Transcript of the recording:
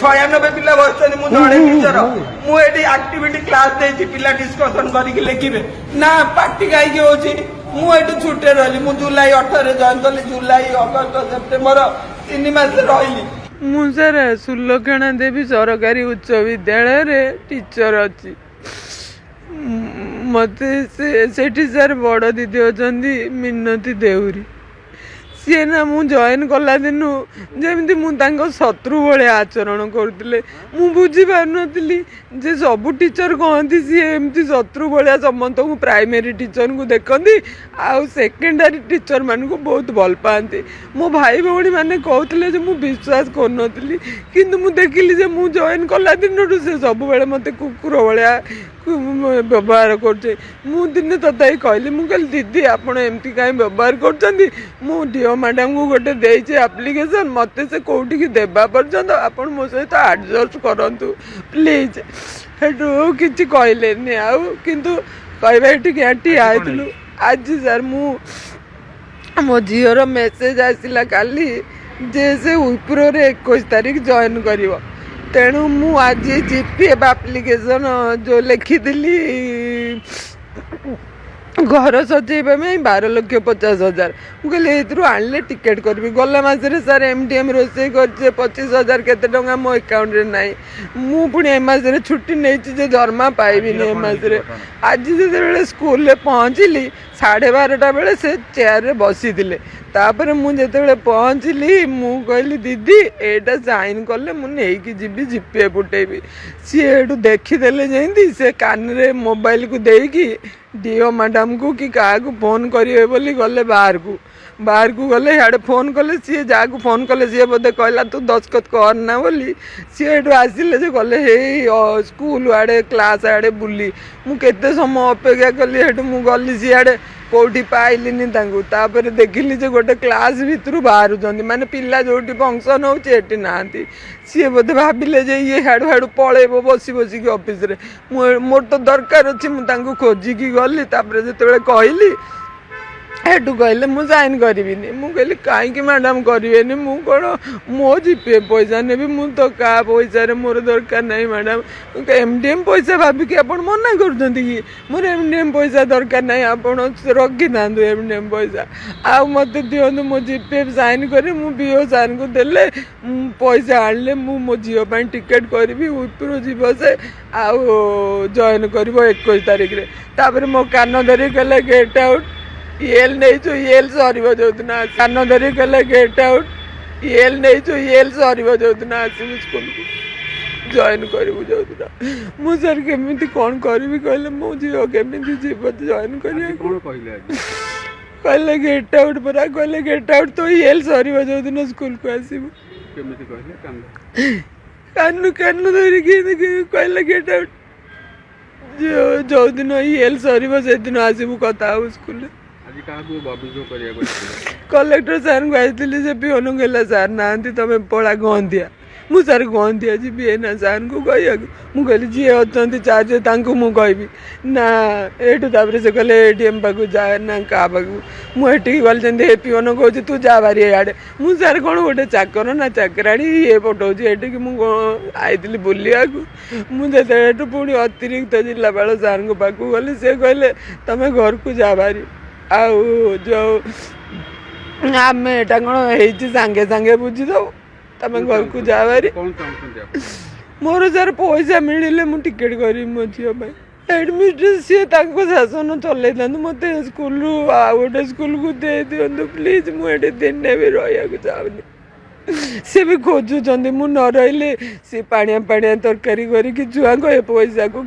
96 ପିଲା ବସିଛନ୍ତି, ମୁଁ ଜଣେ ଟିଚର। ମୁଁ ଏଠି ଆକ୍ଟିଭିଟି କ୍ଲାସ ଦେଇଛି, ପିଲା ଡିସ୍କସନ କରିକି ଲେଖିବେ ନା, ପାଟି କାହିଁକି ହଉଛି? ମୁଁ ଏଠି ଛୁଟିରେ ରହିଲି। ମୁଁ ଜୁଲାଇ 18ରେ ଜଏନ୍ କଲି। ଜୁଲାଇ, ଅଗଷ୍ଟ, ସେପ୍ଟେମ୍ବର, 3 ମାସ ରହିଲି। ମୁଁ ସାର୍ ସୁଲକ୍ଷଣା ଦେବୀ, ସରକାରୀ ଉଚ୍ଚ ବିଦ୍ୟାଳୟରେ ଟିଚର ଅଛି। ମୋତେ ସେ ସେଠି ସାର୍ ବଡ଼ ଦିଦି ଅଛନ୍ତି, ମିନତୀ ଦେଉରୀ। ସିଏ ନା ମୁଁ ଜଏନ୍ କଲା ଦିନୁ ଯେମିତି ମୁଁ ତାଙ୍କ ଶତ୍ରୁ ଭଳିଆ ଆଚରଣ କରୁଥିଲେ। ମୁଁ ବୁଝିପାରୁନଥିଲି ଯେ ସବୁ ଟିଚର କହନ୍ତି ସିଏ ଏମିତି ଶତ୍ରୁ ଭଳିଆ ସମସ୍ତଙ୍କୁ, ପ୍ରାଇମେରୀ ଟିଚରଙ୍କୁ ଦେଖନ୍ତି ଆଉ ସେକେଣ୍ଡାରୀ ଟିଚରମାନଙ୍କୁ ବହୁତ ଭଲ ପାଆନ୍ତି। ମୋ ଭାଇ ଭଉଣୀମାନେ କହୁଥିଲେ ଯେ ମୁଁ ବିଶ୍ୱାସ କରୁନଥିଲି, କିନ୍ତୁ ମୁଁ ଦେଖିଲି ଯେ ମୁଁ ଜଏନ୍ କଲା ଦିନଠୁ ସେ ସବୁବେଳେ ମୋତେ କୁକୁର ଭଳିଆ ବ୍ୟବହାର କରୁଛେ। ମୁଁ ଦିନେ ତଥାପି କହିଲି, ମୁଁ କହିଲି, "ଦିଦି, ଆପଣ ଏମିତି କାହିଁ ବ୍ୟବହାର କରୁଛନ୍ତି? ମୁଁ ଡିଓ ମ୍ୟାଡ଼ାମକୁ ଗୋଟେ ଦେଇଛି ଆପ୍ଲିକେସନ୍, ମୋତେ ସେ କେଉଁଠିକି ଦେବା ପର୍ଯ୍ୟନ୍ତ ଆପଣ ମୋ ସହିତ ଆଡ଼ଜଷ୍ଟ କରନ୍ତୁ ପ୍ଲିଜ୍।" ସେଠୁ କିଛି କହିଲେନି ଆଉ, କିନ୍ତୁ କହିବେ ଏଠିକି ଠିଆ ହେଇଥିଲୁ। ଆଜି ସାର୍ ମୁଁ ମୋ ଝିଅର ମେସେଜ ଆସିଲା କାଲି ଯେ ସେ ୱିପ୍ରୋରେ 21 ତାରିଖ ଜଏନ୍ କରିବ। ତେଣୁ ମୁଁ ଆଜି ଜିପିଏଫ୍ ଆପ୍ଲିକେସନ୍ ଯେଉଁ ଲେଖିଥିଲି ଘର ସଜେଇବା ପାଇଁ 12,50,000, ମୁଁ କହିଲି ଏଇଥିରୁ ଆଣିଲେ ଟିକେଟ୍ କରିବି। ଗଲା ମାସରେ ସାର୍ ଏମଡିଏମ୍ ରୋଷେଇ କରିଛି 25,000 କେତେ ଟଙ୍କା, ମୋ ଆକାଉଣ୍ଟରେ ନାହିଁ। ମୁଁ ପୁଣି ଏ ମାସରେ ଛୁଟି ନେଇଛି ଯେ ଦରମା ପାଇବିନି ଏ ମାସରେ। ଆଜି ଯେତେବେଳେ ସ୍କୁଲରେ ପହଞ୍ଚିଲି, 12:30 ବେଳେ ସେ ଚେୟାରରେ ବସିଥିଲେ। ତାପରେ ମୁଁ ଯେତେବେଳେ ପହଞ୍ଚିଲି, ମୁଁ କହିଲି, "ଦିଦି, ଏଇଟା ସାଇନ୍ କଲେ ମୁଁ ନେଇକି ଯିବି, ଜିପିଏଫ୍ ଉଠେଇବି।" ସିଏ ଏଠୁ ଦେଖିଦେଲେ ଯେମିତି, ସେ କାନରେ ମୋବାଇଲକୁ ଦେଇକି ଡିଓ ମ୍ୟାଡ଼ାମକୁ କି କାହାକୁ ଫୋନ୍ କରିବେ ବୋଲି ଗଲେ ବାହାରକୁ। ବାହାରକୁ ଗଲେ, ସିଆଡ଼େ ଫୋନ୍ କଲେ। ସିଏ ଯାହାକୁ ଫୋନ୍ କଲେ, ସିଏ ବୋଧେ କହିଲା ତୁ ଦସ୍ତଖତ କରନା ବୋଲି। ସିଏ ଏଠୁ ଆସିଲେ ଯେ ଗଲେ ହେଇ ସ୍କୁଲ ଆଡ଼େ, କ୍ଲାସ୍ ଆଡ଼େ ବୁଲି। ମୁଁ କେତେ ସମୟ ଅପେକ୍ଷା କଲି। ସେଠୁ ମୁଁ ଗଲି ସିଆଡ଼େ, କେଉଁଠି ପାଇଲିନି ତାଙ୍କୁ। ତାପରେ ଦେଖିଲି ଯେ ଗୋଟେ କ୍ଲାସ୍ ଭିତରୁ ବାହାରୁଛନ୍ତି, ମାନେ ପିଲା ଯେଉଁଠି ଫଙ୍କସନ୍ ହେଉଛି ଏଠି ନାହାନ୍ତି। ସିଏ ବୋଧେ ଭାବିଲେ ଯେ ଇଏ ହାଡ଼ୁ ହାଡ଼ୁ ପଳେଇବ ବସି ବସିକି ଅଫିସରେ। ମୁଁ ମୋର ତ ଦରକାର ଅଛି, ମୁଁ ତାଙ୍କୁ ଖୋଜିକି ଗଲି। ତାପରେ ଯେତେବେଳେ କହିଲି, ସେଠୁ କହିଲେ ମୁଁ ସାଇନ୍ କରିବିନି। ମୁଁ କହିଲି, "କାହିଁକି ମ୍ୟାଡ଼ାମ୍ କରିବେନି? ମୁଁ କ'ଣ ମୋ ଜିପିଏଫ୍ ପଇସା ନେବି? ମୁଁ ତ କାହା ପଇସାରେ ମୋର ଦରକାର ନାହିଁ ମ୍ୟାଡ଼ାମ୍। ଏମଡିଏମ୍ ପଇସା ଭାବିକି ଆପଣ ମନା କରୁଛନ୍ତି କି? ମୋର ଏମଡିଏମ୍ ପଇସା ଦରକାର ନାହିଁ, ଆପଣ ରଖିଥାନ୍ତୁ ଏମଡିଏମ୍ ପଇସା ଆଉ ମୋତେ ଦିଅନ୍ତୁ। ମୋ ଜିପିଏଫ୍ ସାଇନ୍ କରି ମୁଁ ବିଓ ସାର୍ଙ୍କୁ ଦେଲେ, ମୁଁ ପଇସା ଆଣିଲେ ମୁଁ ମୋ ଝିଅ ପାଇଁ ଟିକେଟ୍ କରିବି। ୱିପ୍ରୋ ଯିବ ସେ ଆଉ ଜଏନ୍ କରିବ 21 ତାରିଖରେ।" ତାପରେ ମୋ କାନ ଧରି କହିଲେ, "ଗେଟ୍ ଆଉଟ୍, ଇଏଲ୍ ନେଇଛୁ, ଇଏଲ୍ ସରିବ ଯୋଉଦିନ।" କାନ ଧରି କହିଲେ, "ଗେଟ୍ ଆଉଟ୍, ଇଏଲ୍ ନେଇଛୁ, ଇଏଲ୍ ସରିବ ଯୋଉଦିନ ଆସିବୁ ସ୍କୁଲକୁ ଜଏନ୍ କରିବୁ ଯୋଉଦିନ।" ମୁଁ ସାର୍ କେମିତି କ'ଣ କରିବି କହିଲେ? ମୋ ଝିଅ କେମିତି ଯିବ ଜଏନ୍ କରିବାକୁ? କଣ କହିଲେ ଆଜି? କହିଲେ ଗେଟ୍ ଆଉଟ୍ ପରା। କହିଲେ, "ଗେଟ୍ ଆଉଟ୍, ତୋ ଇଏଲ୍ ସରିବ ଯୋଉଦିନ ସ୍କୁଲକୁ ଆସିବୁ।" କେମିତି କହିଲେ କାନ୍ଦ? କାନ କାନ ଧରିକି ଏମିତି କହିଲେ, "ଗେଟ୍ ଆଉଟ୍, ଯୋଉଦିନ ଇଏଲ୍ ସରିବ ସେଦିନ ଆସିବୁ, କଥା ହବୁ ସ୍କୁଲରେ।" ଆଜି କାହାକୁ ଅଭିଯୋଗ କରିବାକୁ ଆସିଥିଲେ? କଲେକ୍ଟର ସାର୍ଙ୍କୁ ଆସିଥିଲି। ସେ ପିଅନ କହିଲା, "ସାର୍ ନାହାନ୍ତି, ତମେ ପଳା ଗନ୍ଧିଆ।" ମୁଁ ସାର୍ ଗନ୍ଧିଆ ଯିବି ଏଇନା ସାର୍ଙ୍କୁ କହିବାକୁ? ମୁଁ କହିଲି, ଯିଏ ଅଛନ୍ତି ଚାର୍ଜ ତାଙ୍କୁ ମୁଁ କହିବି ନା ଏଇଠୁ। ତାପରେ ସେ କହିଲେ, ଏଡିଏମ୍ ପାଖକୁ ଯା ନା କାହା ପାଖକୁ। ମୁଁ ଏଠିକି ଗଲି ଯେମିତି, ଏ ପିଅନ କହୁଛି, "ତୁ ଯା ଭାରି ଏଆଡ଼େ।" ମୁଁ ସାର୍ କ'ଣ ଗୋଟେ ଚାକର ନା ଚାକରାଣୀ ଇଏ ପଠଉଛି ଏଠିକି? ମୁଁ କ'ଣ ଆଇଥିଲି ବୁଲିବାକୁ? ମୁଁ ଯେତେବେଳେ ଏଠୁ ପୁଣି ଅତିରିକ୍ତ ଜିଲ୍ଲାପାଳ ସାର୍ଙ୍କ ପାଖକୁ ଗଲି, ସେ କହିଲେ, "ତମେ ଘରକୁ ଯା ଭାରି। ଆଉ ଯୋଉ ଆମେ ଏଇଟା କ'ଣ ହେଇଛି ସାଙ୍ଗେ ସାଙ୍ଗେ ବୁଝିଦବୁ? ତମେ ଘରକୁ ଯା ଭାରି।" କଣ ଚାହୁଁଛନ୍ତି ଆପଣ? ମୋର ସାର୍ ପଇସା ମିଳିଲେ ମୁଁ ଟିକେଟ୍ କରିବି ମୋ ଝିଅ ପାଇଁ। ହେଡ଼ମିଷ୍ଟ୍ରେସ୍ ସିଏ ତାଙ୍କ ଶାସନ ଚଲେଇଥାନ୍ତୁ, ମୋତେ ସ୍କୁଲରୁ ଆଉ ଗୋଟେ ସ୍କୁଲକୁ ଦେଇ ଦିଅନ୍ତୁ ପ୍ଲିଜ୍। ମୁଁ ଏଠି ଦିନେ ବି ରହିବାକୁ ଚାହୁଁନି। ସେ ବି ଖୋଜୁଛନ୍ତି, ମୁଁ ନ ରହିଲେ ସେ ପାଣିଆ ପାଣିଆ ତରକାରୀ କରିକି ଛୁଆଙ୍କ ଏ ପଇସାକୁ